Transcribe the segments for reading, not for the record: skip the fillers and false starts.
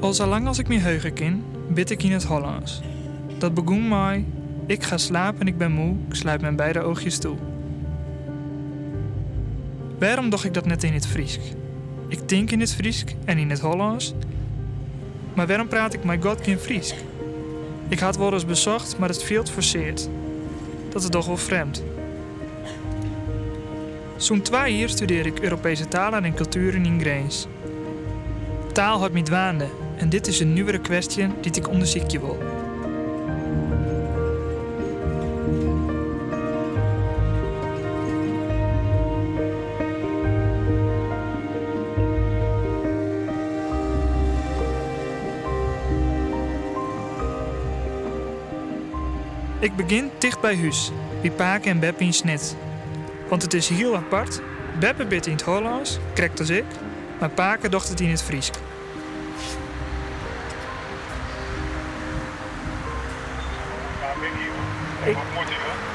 Al sa lang as ik my heuge kin, bid ik yn it Hollânsk. Dat begûn mei, Ik ga slapen, ik ben moe, ik sluit mijn beide oogjes toe. Wêrom doch ik dat net yn it Frysk? Ik tink yn it Frysk en yn it Hollânsk, mar wêrom praat ik mei God gjin Frysk? Ik ha it wolris besocht, mar it fielt forseard. Dat is dochs wol frjemd. Sûnt twa jier studearje ik Europese talen en kultueren yn Grins. Taal hâldt my dwaande en dit is in nuvere kwestje dy't ik ûndersykje wol. Ik begjin ticht by hús, by pake en beppe yn Snits. Want it is hiel apart, beppe bidt yn it Hollânsk, krekt as ik, mar pake docht it yn it Frysk.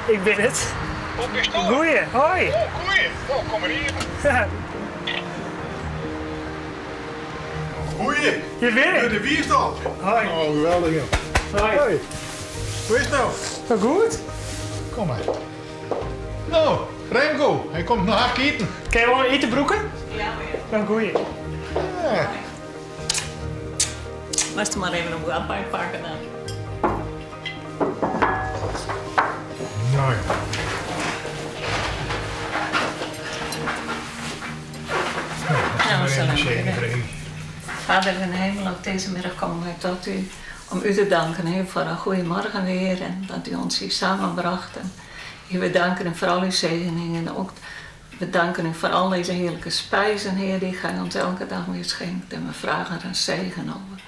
Ik bin it. Goeie, hoi. Oh, goeie. Oh, kom mar even. Goeie. Hjir bin ik. De wie is dat? Hoi. Oh, geweldich joh. Hoi. Hoi. Hoe is it no? No goed. Kom mar. No, Remco, hy komt noch hak iten. Kinne we wol iten brûke? Ja mear. No goeie. Ja. Moatst mar even in boarpak pakke dan. No ja. Nou, we zullen even. Vader in de hemel, ook deze middag komen wij tot u om u te danken Heer, voor een goede morgen weer en dat u ons hier samenbracht. En Heer, we danken u voor al uw zegeningen en ook we danken u voor al deze heerlijke spijzen, Heer, die gij ons elke dag weer schenkt. En we vragen er een zegen over.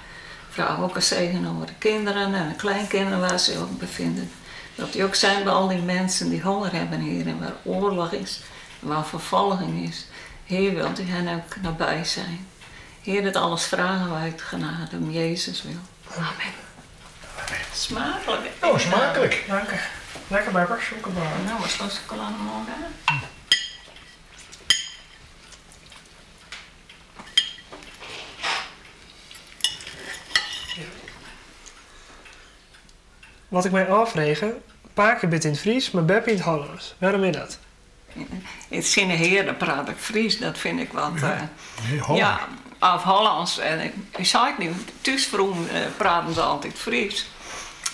We vragen ook een zegen over de kinderen en de kleinkinderen waar ze ook bevinden. Dat u ook zijn bij al die mensen die honger hebben, Heer, en waar oorlog is, en waar vervolging is. Heer, wilt u hen ook nabij zijn. Heer, dit alles vragen wij uit genade om Jezus wil. Amen. Smakelijk. Oh, smakelijk. Dank u. Lekker beppe, chocola. Nou, wat is chocolade morgen? Wat ik my ôffrege, pake bidt yn it Frysk, mar beppe yn it Hollânsk. Wêrom is dat? Tsjin de hearen praat ik Frysk, dat fyn ik wat. Nee, Hollânsk. Ja, of Hollânsk. En ik, ik sei it niet, thús froeger praten se altyd Frysk.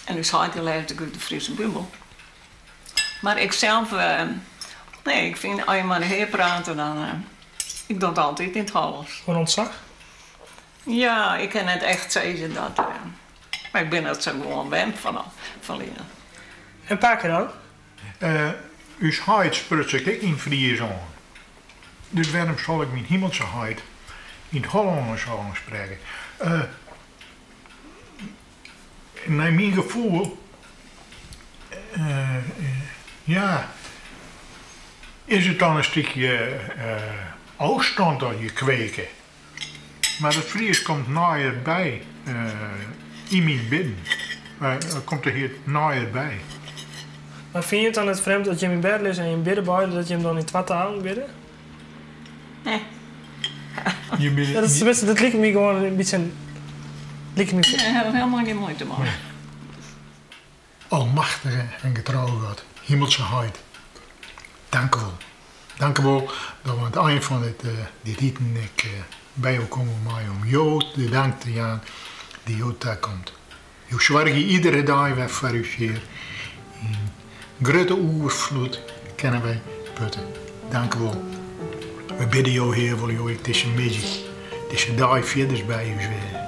En ús heit dy lêsde ik út de Fryske Bibel. Mar ik sels, nee, ik fyn as je mei de hear prate, dan. Ik doch it altyd yn it Hollânsk. Gewoan ûntsach? Ja, ik kin net echt sizze dat. Mar ik bin dat sa gewoan wend fan learen. En pake dan? Us heit spruts ik ek yn Fries oan. Dus wêrom sal ik myn himelse heit yn it Hollânsk oansprekke? Nei myn gefoel, ja, is it dan in stikje ôfstân dat je kweke. Mar it Frysk komt neier by yn myn bidden. Komt der hjir neier by. Mar fine je it dan net frjemd dat jim yn bêd lizze en jim bidde beide dat jim dan yn twa talen bidde? Nee. Ja, dat, tenminste, dat liket my gewoan in bytsje. Liket my. Nee, dêr ha ik helemaal gjin muoite mei. Almachtige en getrouwe God, himelse Heit, dankewol. Dankewol dat we oan it ein fan dit, dit iten ek by jo komme meie om jo de dank te jaan dy't jo takomt. Jo soargje iedere dei wer foar ús, Hear. Yn grutte oerfloed kinne wy putte. Dankewol. Wy bidde jo, Hear, wolle jo ek dizze middei, dizze dei fierders by ús wêze.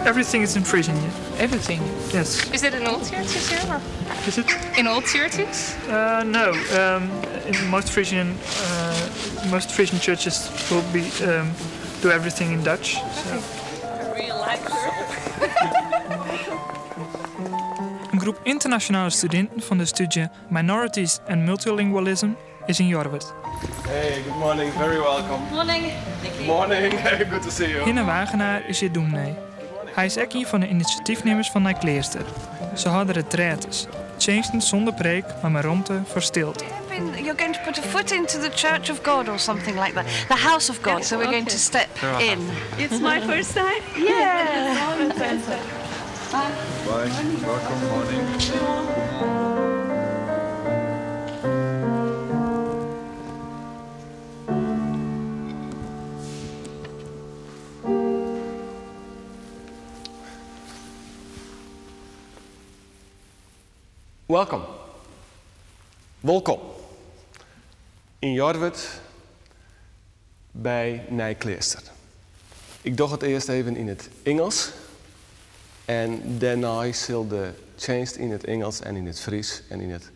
Everything is in Frisian. Everything? Yes. Is it in all churches here? Or? Is it? In all churches? No. In most Frisian, most Frisian churches will be do everything in Dutch. So. Real life In groep ynternasjonale studinten fan de stúdzje Minorities and Multilingualism is yn Jorwert. Hey, good morning, very welcome. Morning. Morning, good to see you. Hinne Wagenaar is hjir dûmny. Hy is ek ien fan de inisjatyfnimmers fan Nijkleaster. Se hâlde retrêtes. Tsjinsten sûnder preek, mar mei romte foar stilte. You're going to put a foot into the church of God or something like that. The house of God. So we're going to step in. It's my first time. Yeah. Bye. Welcome. Morning. Welkom. Wolkom. Yn Jorwert by Nijkleaster. Ik doch it earst even yn it Ingelsk en dêrnei sil de tsjinst yn it Ingelsk en yn it Frysk en yn it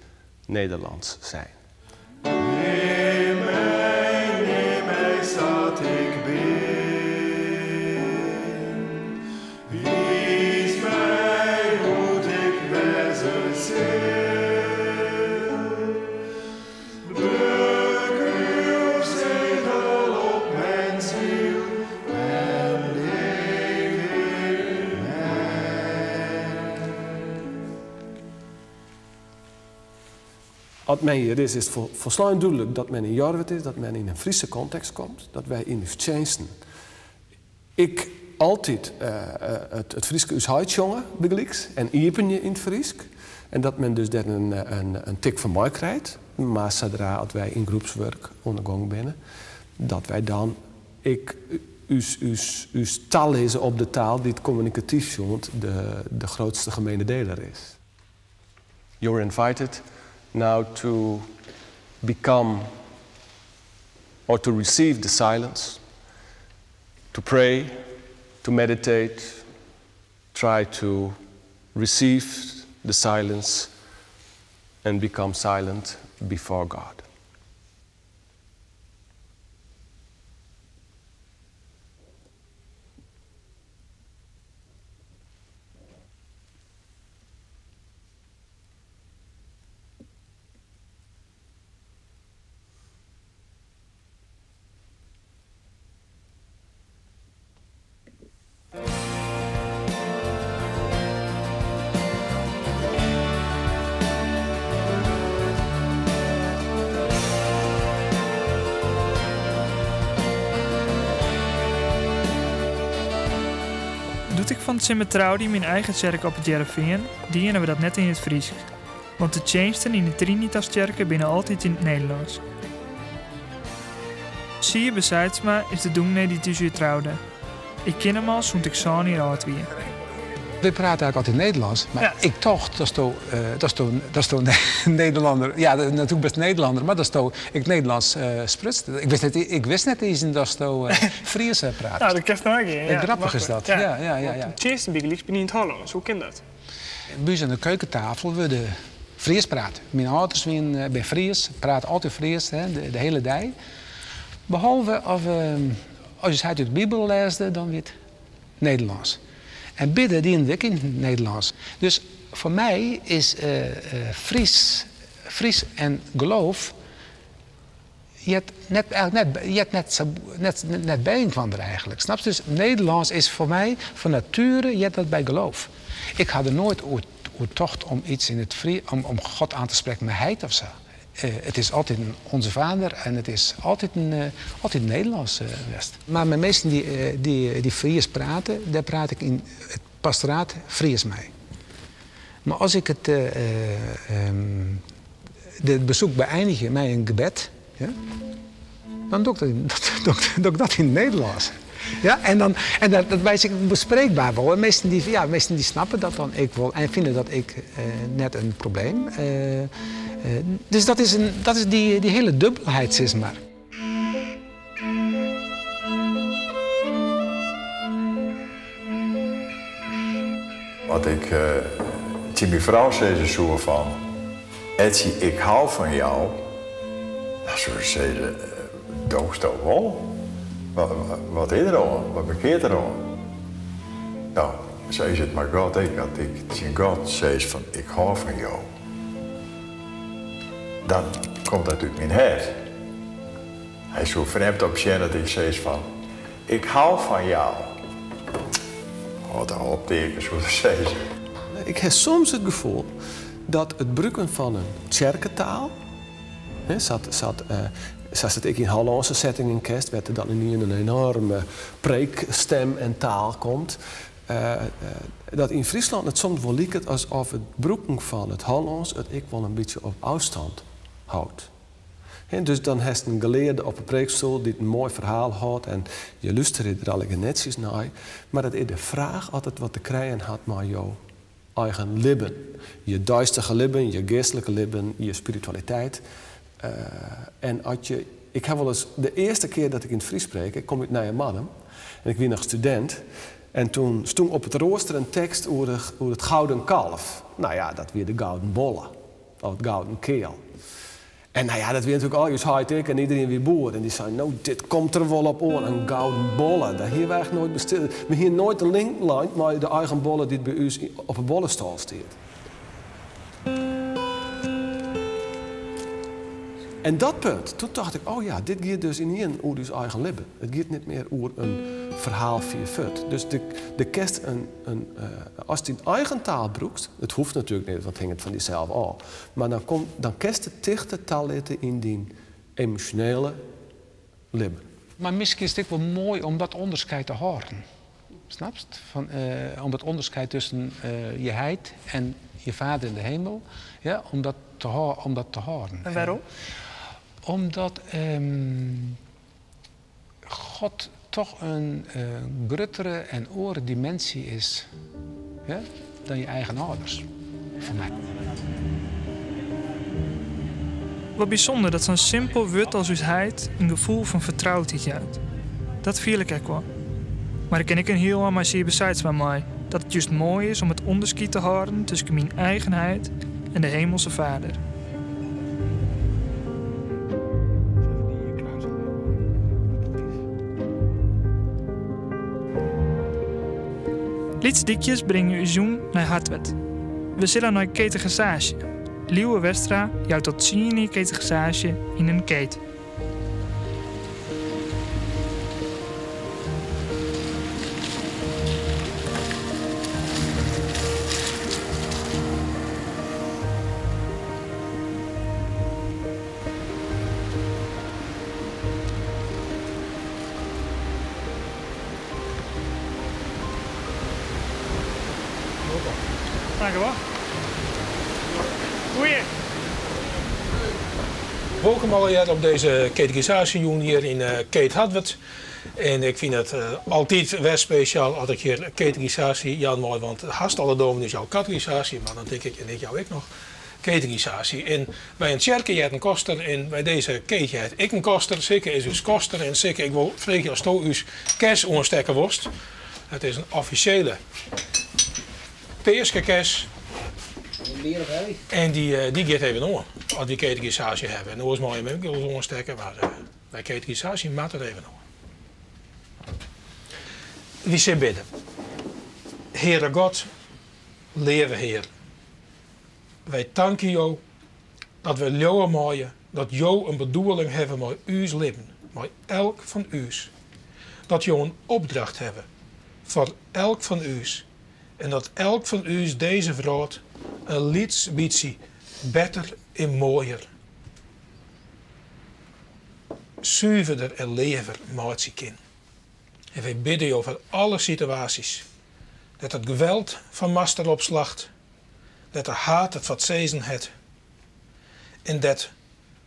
Nederlânsk zijn. Nim my, nim my sa't ik bin. Wiis my hoe't ik wêze sil. Druk uw segel op myn siel en leef yn my. As men hjir is, is it folslein dúdlik dat men yn Jorwert is, dat men yn in Fryske kontekst komt, dat wy yn ús tsjinsten ek altyd it Fryske Us Heit sjonge, bygelyks, en iepenje yn it Frysk. En dat men dus dêr in tik fan meikrijt. Mar sadra as wy yn groepswurk oan de gong binne, dat wy dan ek ús talizze op de taal dy't kommunikatyf sjoen de grutste gemene deler is. You're invited now to become or to receive the silence, to pray, to meditate, try to receive the silence and become silent before God. Doe't ik fan 't simmer troude yn myn eigen tsjerke op It Hearrenfean, diene we dat net yn it Frysk. Want de tsjinsten yn de Trinitastsjerke binne altyd yn it Nederlânsk. Siebe Sijtsma is de dûmny dy't ús hjir troude. Ik kin him al sûnt ik sân jier âld wie. Wy prate eigentlik altyd Nederlânsk, mar ik tocht datsto, datsto, datsto Nederlanner, ja, natuerlik bist Nederlanner, mar datsto ek Nederlânsk sprutst. Ik wist net, ik wist net iens datsto Fries praatst. Nou, dat kinst neigean. Ja, Grappich is dat. Ja, ja, ja, ja. Tsjinsten bygelyks binne yn it Hollânsk, hoe kin dat? By ús oan de keukentafel wurde Fries praat. Myn âlders wiene binne Fries, prate altyd Fries, hè, de hiele dei. Behalve as as ús heit út de Bibel lêsde, dan wie it Nederlânsk. En bidde dienen we ek yn it Nederlânsk. Dus foar my is Fries, Fries en geloof heart net, eigentlik net, heart net, sa, net, net byinoar eigentlik. Snapst? Dus Nederlânsk is foar my fan natuere heart dat by geloof. Ik ha der noait oer, oer tocht om iets yn it Fries, om, om God oan te sprekken mei heit of sa. It is altyd in Onze Vader en it is altyd in, altyd Nederlânsk west. Mar mei minsken dy't, dy't, dy't Fries prate, dêr praat ik yn it pastoraat Fries mei. Mar as ik it, it besoek beëinigje mei in gebed, ja, dan doch ik dat, doch ik dat yn it Nederlânsk. Ja, en dan, en dat, dat wijs ik bespreekbaar wol. En minsken dy, ja, minsken dy snappe dat dan ek wol en fine dat ek net in probleem. Dus dat is, in, dat is dy, dy hiele dubbelheid, sis mar. As ik tsjin myn frou sizze soe fan Etsy, ik hou fan jou, dan soe se sizze, dochsto wol? Wat is der oan? Wat bekeart der oan? No, sa is it mei God ek. As ik tsjin God sis fan ik hou fan jou, dan komt dat út myn hert. Hy soe frjemd opsjen as ik sis fan ik hou fan jou. Hâld op, Teake, soe er sizze. Ik ha soms it gefoel. dat it brûken fan in tsjerketaal, hè, sa't, sa't, sa't it ek yn Hollânske settingen kinst, wêr't der dan yn in enoarme preekstem en taal komt, dat yn Fryslân it soms wol liket asof it brûken fan it Hollânsk it ek wol in bytsje op ôfstân hâldt. Dus dan hast in gelearde op 'e preekstoel dy't in moai ferhaal hâldt en je lústerje der allegear netsjes nei, mar it is de fraach oft it wat te krijen hat mei jo eigen libben. Je deistige libben, je geastlike libben, je spiritualiteit. En as je, ik ha wolris, de earste kear dat ik yn it Frysk preke, ik kom út Nijemardum en ik wie noch studint, en toen stûn op it roaster in tekst oer it gouden kalf. No ja, dat wie de gouden bolle, of it gouden keal. En no ja, dat wie natuerlik al, ús heit ek en iderien wie boer. En dy sei, no, dit komt der wol op oan, in gouden bolle. Dêr hiene wy echt noait besteld. We hiene noait de link lein mei de eigen bolle dy't by ús op 'e bollestâl stiet. En dat punt, toen tocht ik, oh ja, dit giet dus ynienen oer ús eigen libben. It giet net mear oer in ferhaal fier fuort. Dus de, de kinst in, in, ast dyn eigen taal brûkst, it hoecht natuerlik net, want it hinget fan dysels ôf, mar dan, kom, dan kinst it tichter talitte yn dyn emosjonele libben. Mar miskien is it ek wol moai om dat ûnderskied te hâlden. Snapst? Fan, om dat ûnderskied tusken je heit en je vader in de hemel, ja, om dat te, om dat te hâlden. En wêrom? Omdat God toch in gruttere en oare diminsje is, ja, dan je eigen âlders. Foar my. Wat bysûnder dat sa'n simpel wurd as ús heit in gefoel fan fertroudheid jout. Dat fiel ik ek wol. Mar ik kin ek in hiel ein mei Siebe Sijtsma mei dat it just moai is om it ûnderskied te hâlden tusken myn eigen heit en de hemelse Vader. Lytse dykjes bringe ús jûn nei Hartwert. We sille nei kategisaasje. Liuwe Westra jout al tsien jier kategisaasje yn in keet. Dankjewol. Goeie. Wolkom allegear op dizze kategisaasjejûn hjir yn Keet Hartwert. En ik fyn it altyd wer spesjaal as ik hjir kategisaasje jaan mei, want hast alle dominees jouwe kategisaasje, mar dan tink ik, en ik jou ek noch kategisaasje. En by in tsjerke heart in koster en by dizze keet heart ek in koster. Sikke is ús koster en Sikke, ik wol freegje asto ús kers oanstekke wolst. It is in offisjele peaskekers. En dy giet even oan as wy kategisaasje hawwe. En oars meie je him ek wolris oanstekke, mar by kategisaasje moat it even oan. Wy sille bidde. Heare God, leave Hear, wy tankje Jo dat wy leauwe meie dat Jo in bedoeling hawwe mei ús libben, mei elk fan ús. Dat Jo in opdracht hawwe foar elk fan ús en dat elk fan ús dizze wrâld in lyts bytsje better en moaier, suverder en leaver meitsje kin. En wy bidde Jo foar alle situaasjes dêr't it geweld fan master opslacht, dêr't de haat it foar it sizzen hat en dêr't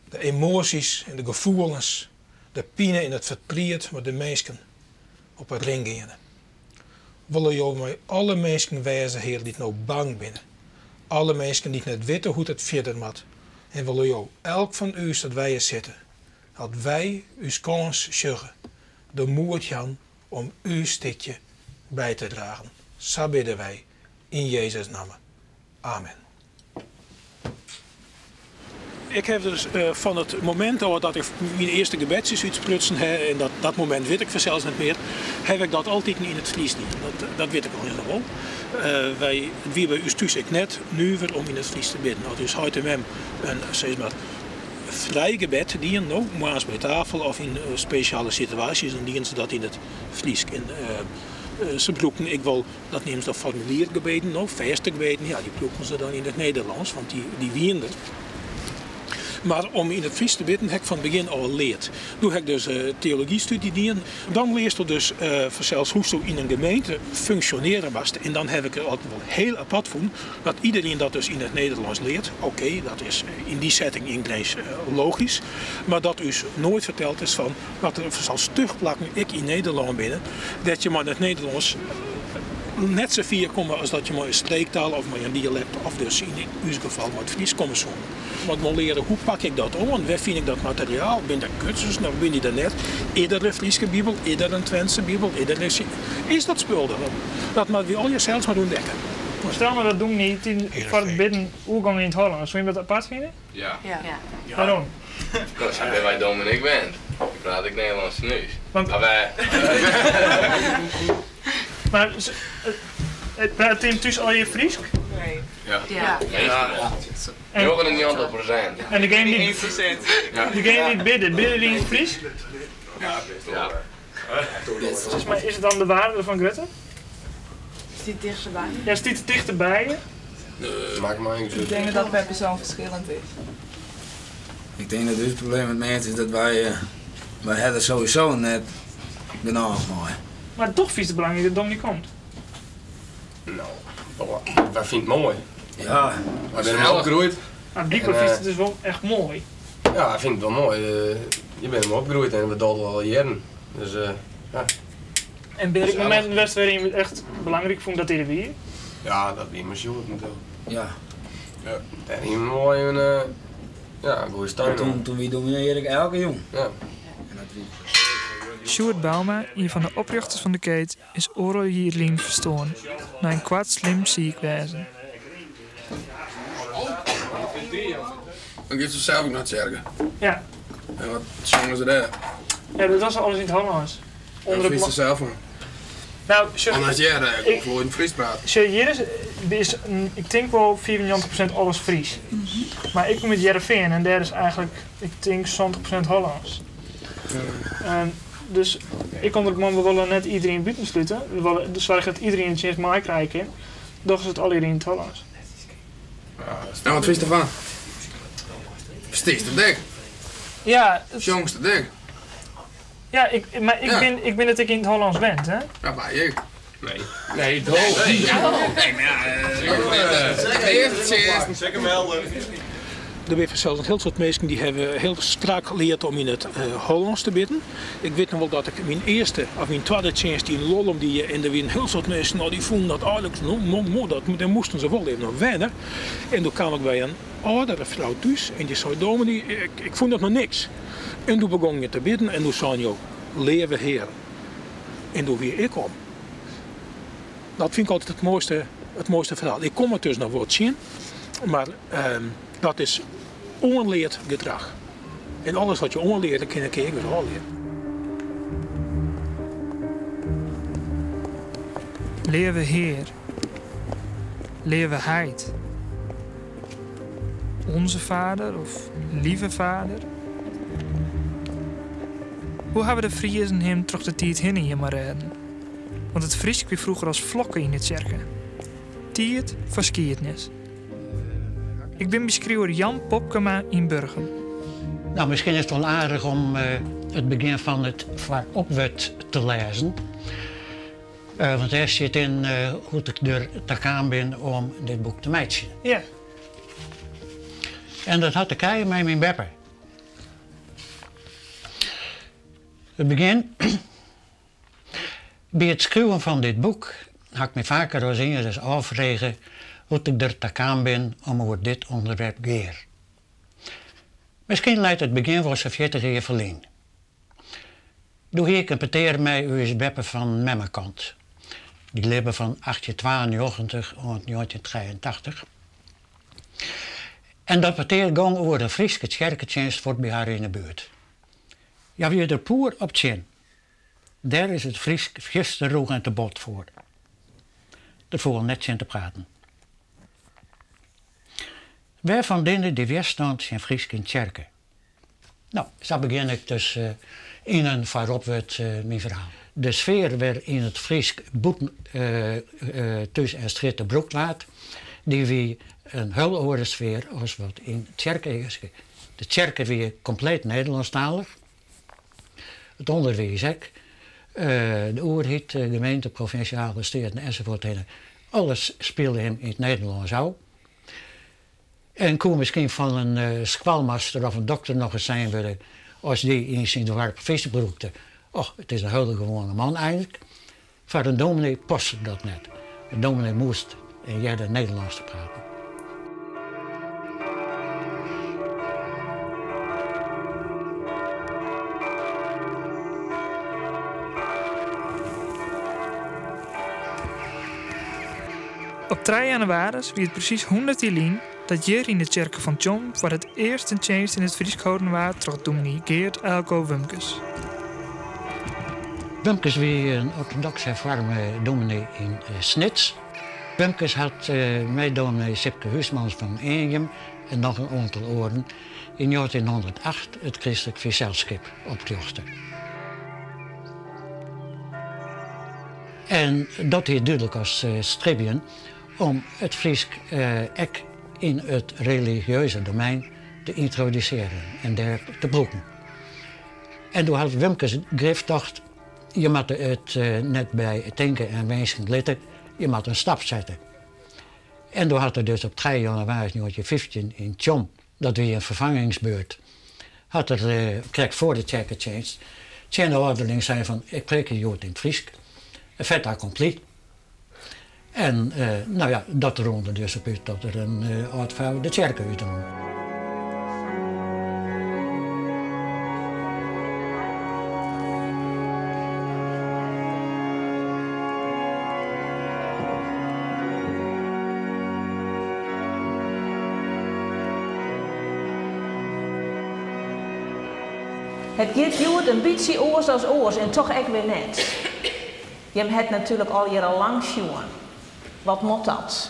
de emoasjes en de gefoelens, de pine en it fertriet mei de minsken op 'e rin geane. Wolle Jo mei alle minsken wêze, Hear, dy't no bang binne, alle minsken dy't net witte hoe't it fierder moat, en wolle Jo elk fan ús dat wy hjir sitte, dat wy ús kâns sjogge, de moed jaan om ús stikje by te dragen. Sa bidde wy yn Jezus' namme. Amen. Ik haw dus fan it momint ôf dat ik myn earste gebedsjes útsprutsen ha, en dat momint wit ik fansels net mear, haw ik dat altiten yn it Frysk dien. Dat wit ik allinnich noch wol. Wy, it wie by ús thús ek net nuver om yn it Frysk te bidden. As ús heit en mem in, sis mar, frij gebed dienen, no, moarns by tafel of yn spesjale situaasjes, dan dienen se dat yn it Frysk. En. Se brûkten ek wol, dat neame se dan formuliergebeden, no, fêste gebeden, ja, dy brûkten se dan yn it Nederlânsk, want dy wiene der. Mar om yn it Frysk te bidden ha ik fan it begjin ôf leard. Doe ha ik dus teologystúdzje dien. Dan learsto dus fansels hoe'tsto yn in gemeente funksjonearje moatst. En dan ha ik it altyd wol hiel apart fûn dat iderien dat dus yn it Nederlânsk leart. Oké, dat is yn dy setting yn Grins logysk. Mar dat ús noait ferteld is fan dat der fansels tuchtplakken ek yn Nederlân binne dêr't je mei it Nederlânsk net sa fier komme as dat je mei in streektaal of mei in dialekt of dus yn ús gefal mei it Frysk komme soene. Moat wol leare hoe pak ik dat oan, wêr fyn ik dat materiaal, bin der kursussen of bin dy der net, is der in Fryske bibel, is der in Twentse bibel, is der in is dat spul der? Dat moatte wy allegear sels mar ûntdekke. Stel no dat dûmny foar it bidden oergong yn it Hollânsk, soene jim dat apart fine? Ja. Ja. Wêrom? No, sa binne wy dom en ik wend. Ik praat ek Nederlânsk thús. Mar wy. Mar praat jim thús allegear Frysk? Nee. Ja. Ja. 99%. En degene dy't, degene dy't bidde, bidde dy yn it Frysk? Ja. Ja. Mar is it dan de waarde derfan grutter? Stiet tichterby. Ja, stiet it tichterby je? Makket my niks út. Ik tink dat dat per persoan ferskillend is. Ik tink dat ús probleem it meast is dat wy, wy ha der sowieso net genôch mei. Mar toch fynst it belangryk dat dûmny komt? No, wy fine it moai. Ja. Wy binne dermei opgroeid. Mar blykber fynst it dus wol echt moai. Ja, ik fyn it wol moai. Je binne dermei opgroeid en we dogge it al jierren. Dus ja. En binne der ek mominten west wêryn it echt belangryk fûn dat hy der wie? Ja, dat wie mei Sjoerd natuerlik. Ja. Ja, dêr hiene we moai in, ja, in goede steun oan. Toen wie dominee Erik elke jûn. Ja. Sjoerd Bouma, ien fan de oprjochters fan de keet, is oardel jier lyn ferstoarn nei in koart slim siik wêzen. Dan giest sels ek nei tsjerke. Ja. En wat sjonge se dêr? Ja, dat was alles yn it Hollânsk. Wat fynst der sels fan? Nou, sjoch, Anders hear ik wol floeiend Frysk praten. Sjoch, hjir is, is ik tink wol 95% alles Frysk. Mar ik kom út Hearrenfean en dêr is eigentlik, ik tink 70% Hollânsk. Dus ik kom der op man, we wolle net iderien bûten slute. We wolle soargje dat iderien de tsjinst meikrije kin. Dogge se it allegear yn it Hollânsk. En wat fynst derfan? Ferstiest it ek? Ja. Sjongst it ek? Ja, ik, mar ik, bin, ik bin it ek yn it Hollânsk wend, hè? Ja, mar ik. Nee. Nee, doch. Nee, mar ja. Zeker melden. Der binne fansels in hiel soad minsken dy hawwe hiel strak leard om yn it Hollânsk te bidden. Ik wit noch wol dat ik myn earste of myn twadde tsjinst yn Lollum die en der wienen hiel soad minsken no dy fûnen dat eigenlik no no no dat dêr moasten se wol even oan wenne. En doe kaam ik by in âldere frou thús en dy sei dominee ik fûn dat noch niks. En doe begong je te bidden en doe seine jo leave Hear. En doe wie ik om. Dat fyn ik altyd it moaiste, it moaiste ferhaal. Ik kom it dus noch wol tsjin, mar dat is oanleard gedrach. En alles wat je oanleare, kin ik ek wer ôfleare. Leave Hear, leave Heit, Onze Vader of Lieve Vader. Hoe hawwe de Friezen him troch de tiid hinne hjir mei rêden? Want it Frysk wie froeger as flokke yn de tsjerke. Tiid foar skiednis. Ik bin by skriuwer Jan Popkema yn Burgum. No, miskien is it wol aardich om it begjin fan it foaropwurd te lêzen. Want dêr stiet yn hoe't ik der ta kaam bin om dit boek te meitsjen. Ja. En dat hat te krijen mei myn beppe. It begjin. By it skriuwen fan dit boek ha ik my faker as ienris ôffrege hoe't ik der ta kaam bin om oer dit ûnderwerp gear. Miskien leit it begjin wol sa'n 40 jier ferlyn. Doe hie ik in petear mei ús beppe fan memmekant. Dy libbe fan 1892 oant 1983. En dat petear gong oer de Fryske tsjerketsjinst fuort by har yn 'e buert. Hja wie der poer op tsjin. Dêr is it Frysk fierste rûch en te bot foar. Der foel net tsjin te praten. Wêrfandinne dy wjerstân tsjin Frysk yn tsjerke? No, sa begjin ik dus yn in foaropwurd myn ferhaal. De sfear wêryn it Frysk bûten thús en strjitte brûkt waard, dy wie in hiel oare sfear as wat yn tsjerke hearske. De tsjerke wie kompleet Nederlânsktalich, it ûnderwiis ek, de oerheid, de gemeente, provinsjale steaten ensafuorthinne, alles spile him yn it Nederlânsk ôf. En koe miskien fan in skoalmaster of in dokter noch ris sein wurde as dy yn syn doarp Frysk brûkte, Och, it is in hiele gewoane man eintlik. Foar in dominee paste dat net. In dominee moast en hearde Nederlânsk te praten. Op trije jannewaris wie it presys hûndert jier lyn dat hjir yn de tsjerke fan Tsjom foar it earst in tsjinst yn it Frysk holden waard troch dûmny Geart Aelco Wumkes. Wumkes wie in ortodoks herfoarme dûmny yn Snits. Wumkes hat mei dominee Sipke Huismans fan Eanjum en noch in oantal oaren yn njoggentjinhûndertacht it Kristlik Geselskip oprjochte. En dat hie dúdlik as stribjen om it Frysk ek yn it religieuze domein te yntrodusearjen en dêr te brûken. En doe hat Wumkes grif tocht, je moatte it net by tinke en winsken litte, je moatte in stap sette. En doe hat er dus op trije jannewaris njoggentjinhûndertfyftjin yn Tsjom, dat wie in ferfangingsbeurt, hat er krekt foar de tsjerketsjinst tsjin de âlderling sein fan ik preekje hjoed yn it Frysk. In fait accompli. En no ja, dat rûn der dus op út dat der in âld frou de tsjerke útrûn. Het giet hjoed in bytsje oars as oars en toch ek wer net. Jim het natuerlik allegear al lang sjoen. Wat mot dat?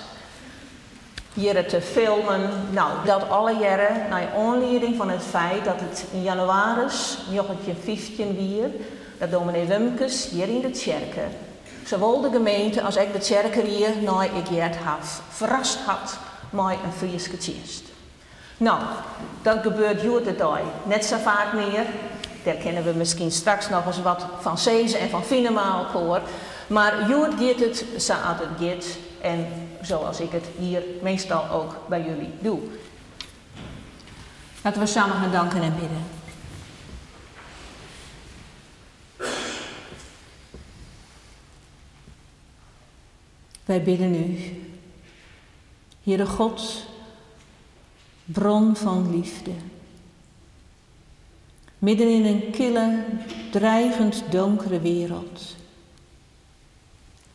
Hjirre te filmen, no, dat allegearre nei oanlieding fan it feit dat it yn jannewaris 1915 wie dat dominee Wumkes hjir yn de tsjerke sawol de gemeente as ek de tsjerkerie nei ik heard haw ferrast hat mei in Fryske tsjinst. No, dat gebeurt hjoed-de-dei net sa faak mear. Dêr kinne we miskien straks noch ris wat fan sizze en fan fine mei elkoar. Mar hjoed giet it sa at it giet en zoals ik het hier meestal ook bij jullie doe. Laten we samen gaan danken en bidden. Wij bidden u, Heere God, bron van liefde. Midden in een kille, dreigend donkere wereld.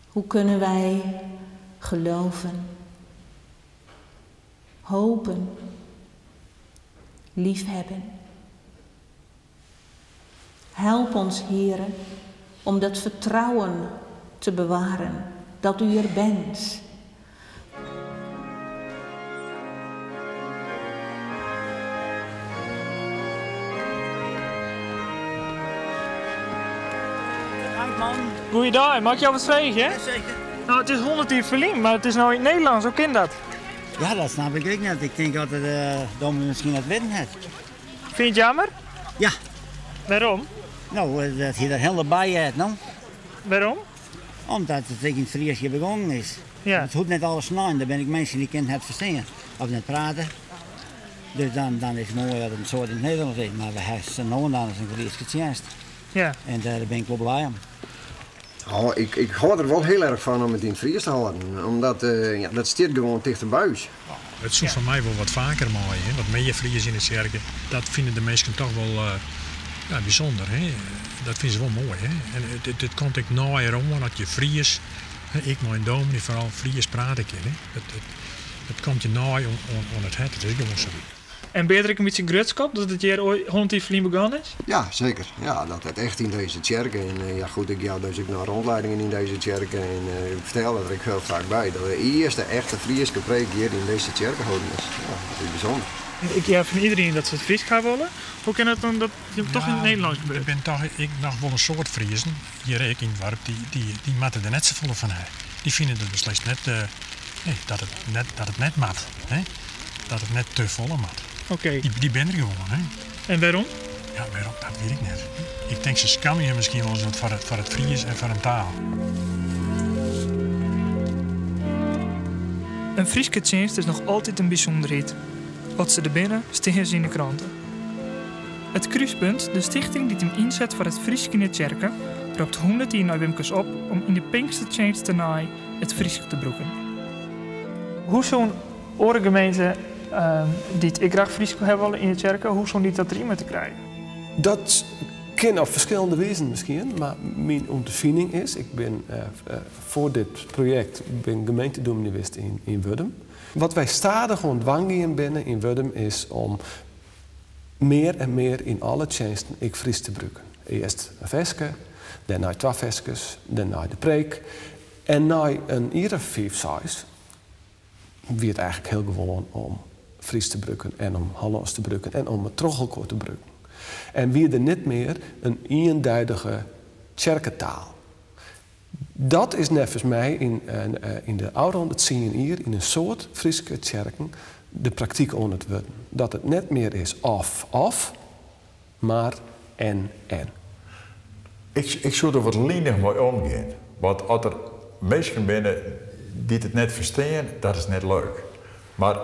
Hoe kunnen wij geloven, hopen, liefhebben? Help ons, Heere, om dat vertrouwen te bewaren dat u er bent. Goeiedag, mag ik jou wat vragen? Zeker. Nou, it is 100 jier ferlyn, mar it is no yn it Nederlânsk. Hoe kin dat? Ja, dat snap ik ek net. Ik tink dat de dominee miskien net witten hat. Fyn je it jammer? Ja. Wêrom? No, dat hy der hielendal by heart, no. Wêrom? Omdat it ek yn it Frysk hjir begongen is. Ja. It hoecht net alles snein, der binne ek minsken dy kinne it net ferstean of net prate. Dus dan, dan is it moai dat it in soad yn it Nederlânsk is, mar we hawwe sa no en dan ris in Fryske tsjinst. Ja. En dêr bin ik wol blij om. Oh, ik, ik hâld der wol hiel erch fan om it yn it Frysk te hâlden, omdat ja, dat stiet gewoan tichter by ús. It soe foar my wol wat faker meie, hè? Wat mear Fries yn de tsjerke. Dat fine de minsken toch wol ja, bysûnder. Hè? Dat fine se wol moai. Hè? En it, it komt ek neier oan as je Fries, hè, ek mei in dominee foaral Fries prate kin. Hè? It, it, it komt je nei oan, oan, oan it hert, it is gewoan sa. En bin je der ek in bytsje grutsk op dat it hjir 100 jier ferlyn begûn is? Ja, zeker. Ja, dat het echt yn dizze tsjerke. En eh, ja, goed, ik jou dus ek noch rûnliedingen yn dizze tsjerke. En eh, ik fertel der ek hiel faak by dat de earste echte Fryske preek hjir yn dizze tsjerke holden is. Ja, dat is bysûnder. Ik hear fan iderien dat se it Frysk ha wolle. Hoe kin it dan dat it toch yn it Nederlânsk Der gebeurt? binne toch ek noch wol in soad Friezen, hjir ek yn it doarp, dy moatte der net safolle fan ha. Dy fine it beslist net, nee, dat it net, dat it net moat. Hè? Dat it net te folle moat. Oké. Dy binne der gewoan. Hè? En wêrom? Ja, wêrom, dat wit ik net. Ik tink se skamje him miskien wolris wat foar it Fries en foar in taal. In Fryske tsjinst is noch altyd in bysûnderheid. As se der binne, stean se yn de krante. It Krúspunt, de stichting dy't him ynset foar it Frysk yn de tsjerke, ropt 100 jier nei Wimkes op om yn de Pinkstertsjinst tenei it Frysk te brûken. Hoe soe in oare gemeente dy't ek graach Frysk hawwe wolle yn de tsjerke, hoe soene dy dat deryn moatte krijen? Dat kin op ferskillende wizen miskien, mar myn ûnderfining is, ik bin foar dit projekt bin gemeentedûmny west yn Wurdum. Wat wy stadichoan dwaan gien binne yn Wurdum is om mear en mear yn alle tsjinsten ek Frysk te brûken. Earst in ferske, dêrnei twa ferskes, dêrnei de preek. En nei in jier of fiif, seis wie it eigentlik hiel gewoan om Frysk te brûken en om Hollânsk te brûken en om it troch elkoar te brûken. En wie der net mear in ienduidige tsjerketaal. Dat is neffens my yn de ôfrûne tsien jier yn in soad Fryske tsjerken de praktyk oan it wurden. Dat it net mear is of of, mar en en. Ik soe der wat linich mei omgean. Want as der minsken binne dy't it net ferstean, dat is net leuk. Mar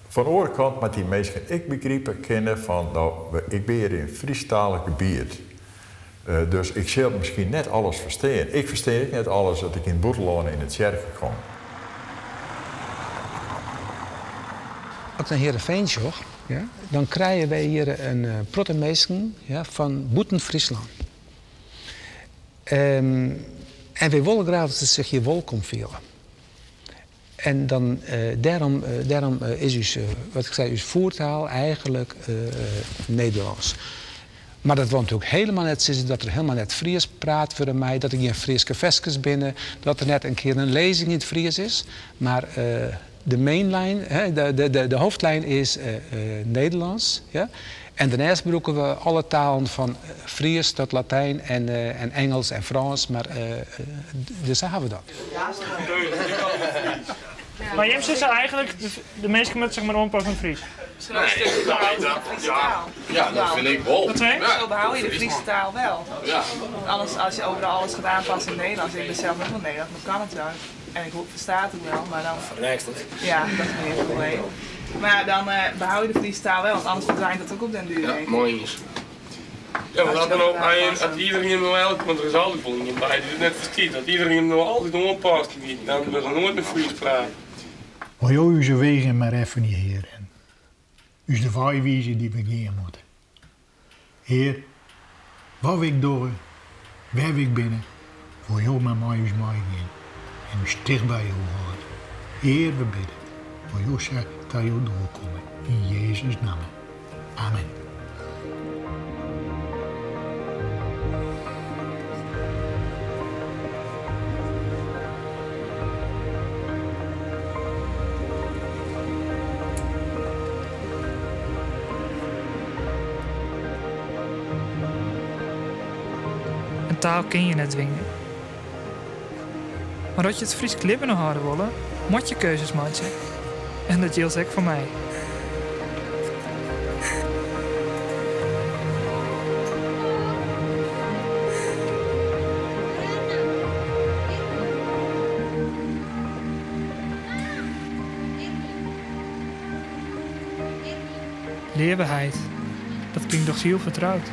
fan de oare kant moat dy minsken ek begripe kinne fan, no, ik bin hjir yn in Frysktalich gebiet. Dus ik sil miskien net alles ferstean. Ik ferstean ek net alles as ik yn it bûtenlân yn de tsjerke kom. As ik nei Heerenveen sjoch, dan krije wy hjir in protte minsken fan bûten Fryslân. En wy wolle graach dat se sich hjir wolkom fiele. En dan, dêrom, dêrom is ús, wat ik sei, ús voertaal eigenlik Nederlânsk. Mar dat wol natuerlik hielendal net sizze dat der hielendal net Frysk praat wurde mei, dat der gjin Fryske ferskes binne, dat der net in kear in lêzing yn it Frysk is. Mar de mainline, de hoofdlijn is Nederlânsk. En dêrneist brûke we alle talen fan Frysk tot Latijn en Ingelsk en Frânsk, mar dus sa hawwe we dat. Mar jim sizze eigentlik, de minsken moatte sich mar oanpasse oan it Frysk. Ja, dat fyn ik wol. Wat sei je? Zo behoud je de Friese taal wel. Want anders, als je overal alles gaat aanpassen in het Nederlands, ik ben zelf ook wel Nederlands, maar kan het wel. En ik versta het ook wel, maar dan... Verrekst het. Ja, dat is meer het probleem. Maar dan behoud je de Friese taal wel, want anders verdwijnt dat ook op den duur. Ja, moai is. Ja, want dat dan ook, als iedereen nou elk, want er is altyd wol ien by dy't it net ferstiet, dat iedereen him no altyd oanpast, dan wurdt der noait mear Frysk praat. Wol Jo ús wegen mar effenje, Hear, en ús de wei wize dy't we gean moatte. Hear, wat wy ek dogge, wêr wy ek binne, wol Jo mar mei ús meigean en ús ticht by Jo hâlde. Hear, we bidde, wol Jo sa ta Jo doel komme. Yn Jezus' namme. Amen. In taal kin je net dwinge. Mar as je it Frysk libben hâlde wolle, moat je keuzes meitsje. En dat jildt ek foar my. Leave heit, dat klinkt dochs hiel fertroud.